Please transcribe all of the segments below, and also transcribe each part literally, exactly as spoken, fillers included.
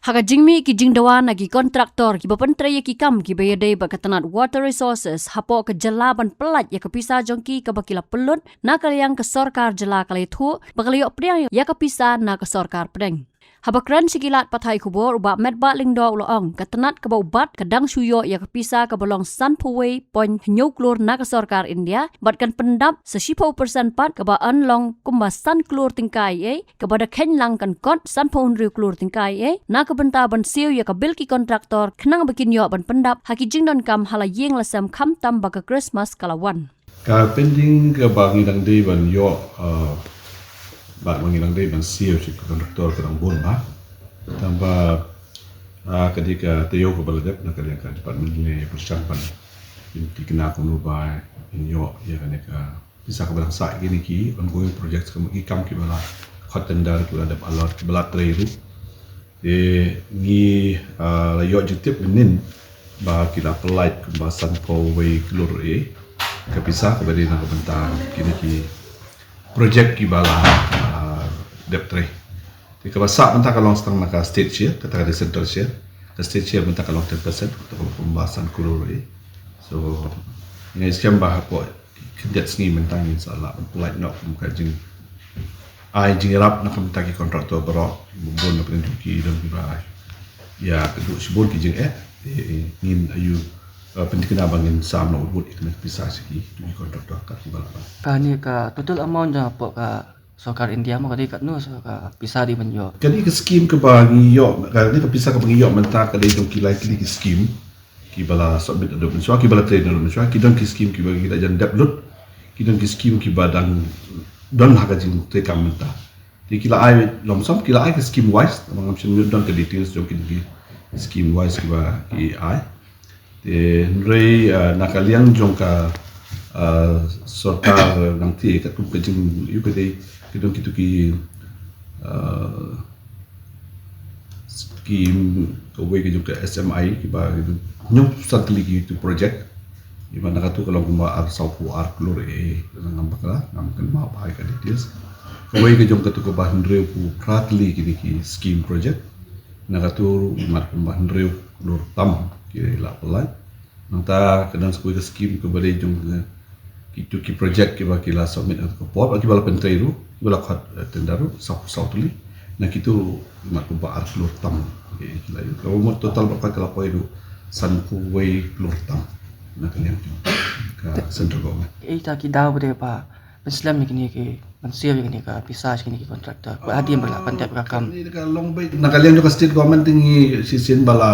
Ha ka jingmih ki jingdawa na ki kontraktor kiba pyntrei ïa ki kam kiba ïadei bad ka tnat Water Resources hapoh ka jylla ban pyllait ïa ka pisa jong ki kaba ki la pynlut na ka liang ka sorkar jylla ka la ïathuh ba ka la ïoh pdiang ïa ka pisa na ka sorkar pdeng. Haba kren sha ki lad pathai khubor, u Bah Metbah Lyngdoh u la ong ka tnat kaba u bat ka dang shu ïoh ïa ka pisa kaba long sanphew wei point hynñiew klur na ka sorkar India bad kan pyndap sa shiphew percent pat, kaba yn long kumba san klur tyngka ei ei, kaba da kheiñ lang kan kot sanphew hynriew klur tyngka ei ei na ka bynta ban siew ïa ka bil ki kontraktor khnang ba kin ïoh ban pyndap ha ki jingdonkam ha la ïing la sem, khamtam ba ka Krismas ka la wan. Ka pending kaba ngi dang dei ban ïoh, uh, ba ngi dang dei ban siew sha ki kontraktor ka dang bun bha. Tangba, uh, ka dei ka taïew kaba la dep na ka liang ka department ne pyrshang ban pynthikna kumno ba ngin ïoh ïa kane ka pisa kaba dang sah, kine ki ongoing projects, ki kam kiba la khot tender, kiba la dep allot, kiba la trei ruh. Te ngi, ah, la ïoh jingtip mynnin ba ki la pyllait kumba sanphew wei klur ei ei ka pisa kaba dei na ka bynta kine ki project kiba la, ah, dep trei. Te kaba sah mynta ka long tang na ka state share, kata ka dei central share. Ka state share mynta ka long ten percent, kata ka long kumba san klur ei ei. So, ngi skhem ba hapoh khyndiat sngi mynta ngin sa lah ban pyllait noh kum ka jing, ai jingïarap na ka bynta ki kontraktor baroh, bun na pdeng jong ki don kiba ïa ka duh shibun ki jingeh, eh, eh, ngin ïoh, eh, pynthikna ba ngin sam noh wut wut ïa kane ka pisa sha ki, ki kontraktor kat kiba lah ban. Kane ka total amount jong hapoh ka sorkar India mo ka dei katno sa ka pisa dei ban ïoh? Kane ka skim kaba ngi ïoh, kane ka pisa kaba ngi ïoh mynta ka dei jong ki lai tylli ki skim kiba la submit haduh mynshuwa, kiba la trei haduh mynshuwa, ki don ki skim kiba ki la jan dep lut, ki don ki skim kiba dang don ha ka jingtrei kam mynta. Te ki la ai lump sum, ki la ai ka skim wise, namar ngam shym don ka details jong ki, ki skim wise kiba ki ai. Te hynrei, ah, na ka liang jong ka, ah, sorkar, ah, nangta katkum ka jing, ïa ka dei, ki don kitu ki, ah, skim, kawei ka jong ka S M I, kiba, kiba hynñiew san tylli kitu project. Kiba na katu ka long kumba ar saw phew ar klur ei ei, ngam bakla, ngam kynmaw bha ïa ka details. Kawei ka jong katu kaba hynriew phew phra tylli kine ki skim project. Na katu ruh mat kumba hynriew klur tam ki la pyllait. Nangta ka dang sa kawei ka skim kaba dei jong, eh, kitu ki project kiba ki la submit ha ka por, kiba la pyntrei ruh, kiba la khot, eh, tender ruh, saw, saw tylli. Na kitu ruh mat kumba ar klur tam. Okay, ki la ïoh. Kaba mut total ba ka la poi ruh sanphew wei klur tam. Na ka liang jong ka central government. Ita ki daw ba dei ba pynslem ïa kine ki, pynsiew ïa kine ka pisa sha kine ki kontraktor ba hadien ba la pyndep ka kam. Kane ka long beit na ka liang jong ka state government, te ngi shisien ba la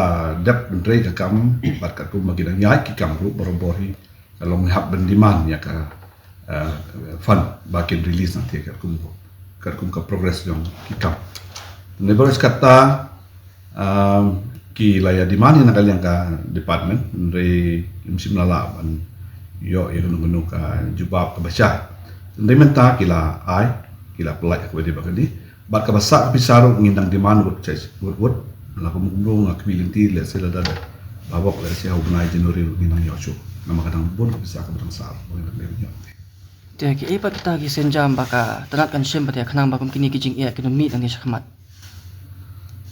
dep pyntrei ka kam bad katkum ba ki dang ïaid ki kam ruh barabor hi, ka long ngi hap ban demand ïa ka, eh, fund ba kin release nangta katkum, katkum ka progress jong ki kam. Neighbors kata, um, ki la ïa demand ïa na ka liang ka department, hynrei kim shym la lah ban ïoh ïa kano kano ka jubab kaba shai. Hynrei mynta ki la ai, ki la pyllait ïa kaba dei bad kane. Bad kaba sah ka pisa ruh ngin dang demand wut, wut, wut. La kumno kumno nga kmie lynti, lehse lada da bawok, lehse ha u bnai January ruh ngin dang ïoh shuh. Namar ka dang bun ka pisa kaba dang sah ruh ba ngin dang ïoh. Te kiei pat kita ki sienjam ba ka tnat kan shim pat ïa khnang ba kum kine ki jingeh kin ym mih nangne shakhmat?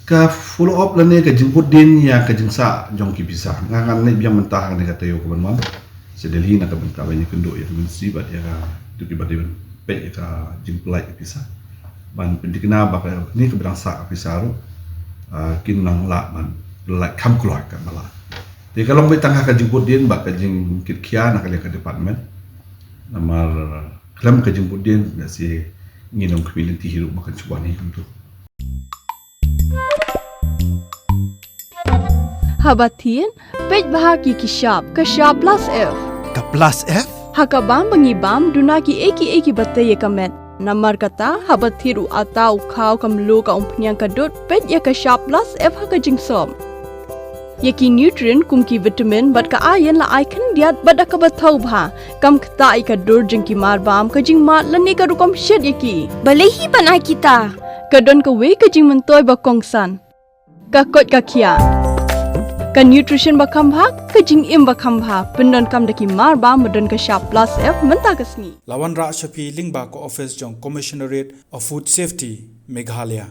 Ka follow up lane ka jingbuddien ïa ka jingsah jong ki pisa, nga ngan leh biang mynta ha kane ka taïew kaban wan sha Delhi na ka bynta ban ïakynduh ïa ka mynsiem bad ïa ka, to kiba dei ban peit ïa ka jingpyllait ka pisa, ban pynthikna ba kane kaba dang sah ka pisa ruh, ah, kin nang lah ban pyllait kham kloi katba lah. Te ka long beit tang ha ka jingbuddien bad ka jingkitkhia na ka liang ka department. Namar khlem ka jingbuddien, lehse ngin ym kmie lynti hi ruh ba kan shu wan hi kumto. Haba thied, peit bha ïa ki shap, ka shap plus F. Ka plus F? Ha ka bam ba ngi bam, duna kiei kiei kiba tei ïa ka met. Namar kata, haba thied u atta, u khaw, ka mluh, ka umphniang, ka dud, peit ïa ka shap plus F ha ka jingsop. Ïa ki nutrient kum ki vitamin bad ka iron la ai khyndiat bad da kaba thaw bha. Kam ktah ïa ka dur jong ki marbam, ka jingmad lane ka rukom shet ïa ki. Balei hi ban ai kita? Ka don kawei ka jingmyntoi ba kongsan. Ka koit ka khiah. Ka nutrition ba kham bha, ka jingim ba kham bha, pyndonkam da ki marbam ba don ka shap plus F mynta ka sngi. La wanrah sha phi lyngba ka office jong Commissionerate of Food Safety, Meghalaya.